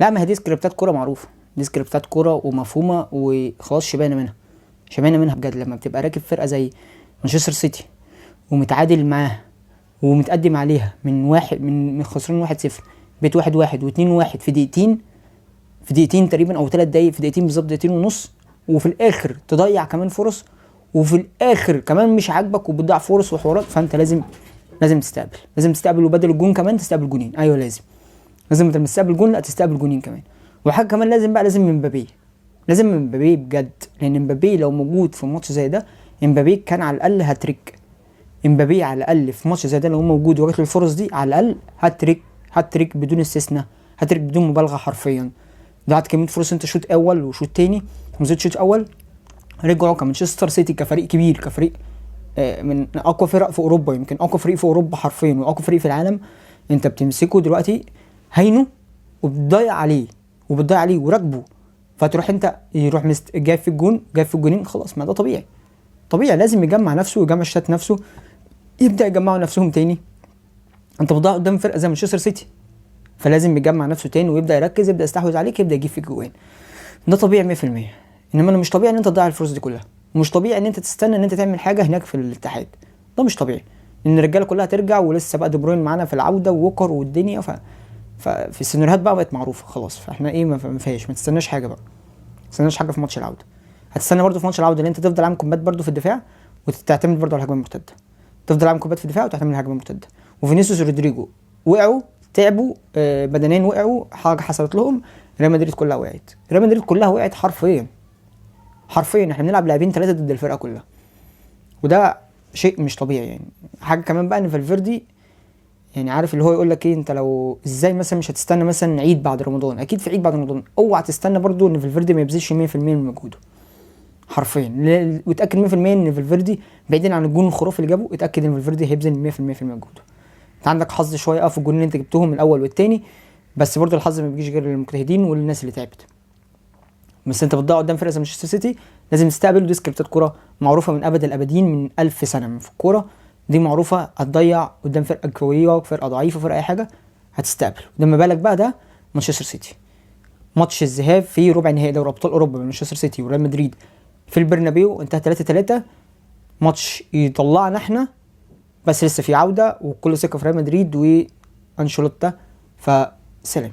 لا، ما هي دي سكريبتات كورة معروفة، دي سكريبتات كورة ومفهومه وخلاص، شبعنا منها، شبعنا منها بجد. لما بتبقى راكب فرقه زي مانشستر سيتي ومتعادل معاها ومتقدم عليها من واحد، من خسران 1-0، بيت 1-1 و2-1 في دقيقتين، في دقيقتين تقريبا او 3 دقايق، في دقيقتين بالظبط، دقيقتين ونص، وفي الاخر تضيع كمان فرص، وفي الاخر كمان مش عاجبك وبتضيع فرص وحوارات. فانت لازم تستقبل، لازم تستقبل، وبدل الجون كمان تستقبل جونين. ايوه لازم، لازم انت تستقبل جون، لا تستقبل جونين كمان. وحاجه كمان لازم بقى، لازم مبابي، لازم مبابي بجد، لان مبابي لو موجود في ماتش زي ده، مبابي كان على الاقل هاتريك. مبابي على الاقل في ماتش زي ده لو هو موجود وجات له الفرص دي، على الاقل هاتريك، هاتريك بدون استثناء، هاتريك بدون مبالغه حرفيا. ضيعت كمية فرص انت، شوط اول وشوط تاني، وزيد شوط اول رجعوا كمانشستر سيتي كفريق كبير، كفريق من اقوى فرق في اوروبا، يمكن اقوى فريق في اوروبا حرفيا واقوى فريق في العالم. انت بتمسكه دلوقتي هينة وبتضيع عليه، وبتضيع عليه وراكبه، فتروح انت يروح جايب في الجون، جايب في الجونين، خلاص. ما ده طبيعي، طبيعي لازم يجمع نفسه ويجمع شتات نفسه، يبدا يجمعوا نفسهم تاني. انت بتضيع قدام فرقه زي مانشستر سيتي، فلازم يجمع نفسه تاني ويبدا يركز، يبدا يستحوذ عليك، يبدا يجيب فيك جوان. ده طبيعي 100%. انما انا مش طبيعي ان انت تضيع الفرص دي كلها، ومش طبيعي ان انت تستنى ان انت تعمل حاجة هناك في الاتحاد، ده مش طبيعي. ان الرجالة كلها ترجع، ولسه بقى دي بروين معانا في العودة ووكر والدنيا، ففي السيناريوهات بقى بقت معروفة خلاص. فاحنا ايه، ما فيهاش، ما تستناش حاجة بقى، ما تستناش حاجة في ماتش العودة. هتستنى برده في ماتش العودة ان انت تفضل عامل comeback برده في الدفاع، وتعتمد برده على الهجمة المرتدة، تفضل عامل comeback في الدفاع وتعتمد على الهجمة المرتدة. وفينيسيوس ورودريجو وقعوا، تعبوا، بدنيا وقعوا، حاجة حصلت لهم. ريال مدريد كلها وقعت، ريال مدريد كلها وقعت حرفيا، حرفيا احنا بنلعب لاعبين 3 ضد الفرقة كلها، وده شيء مش طبيعي يعني. حاجة كمان بقى ان فالفيردي يعني عارف اللي هو يقول لك ايه، انت لو ازاي مثلا مش هتستنى مثلا عيد بعد رمضان، اكيد في عيد بعد رمضان اوعى تستنى برضو ان فالفيردي ما يبذلش 100% من مجهوده حرفيا. واتاكد 100% ان فالفيردي بعيدا عن الجون الخرافي اللي جابه، اتاكد ان فالفيردي هيبذل 100% في مجهوده. انت عندك حظ شوية في الجونين اللي انت جبتهم الاول والتاني، بس برضو الحظ ما بيجيش غير للمجتهدين والناس اللي تعبت. بس انت بتضيع قدام فرقه زي مانشستر سيتي، لازم تستقبل. ودي سكريبتات كورة معروفة من ابد الابدين، من 1000 سنة من في الكورة دي معروفة. هتضيع قدام فرقه قوية، فرقه ضعيفة، فرقه اي حاجة، هتستقبل. ده ما بالك بقى ده مانشستر سيتي. ماتش الذهاب في ربع نهائي دوري ابطال اوروبا بين مانشستر سيتي وريال مدريد في البرنابيو انتهى 3-3. ماتش يطلعنا احنا، بس لسه في عوده، وكل ثقة في ريال مدريد وانشيلوتي. فسلام.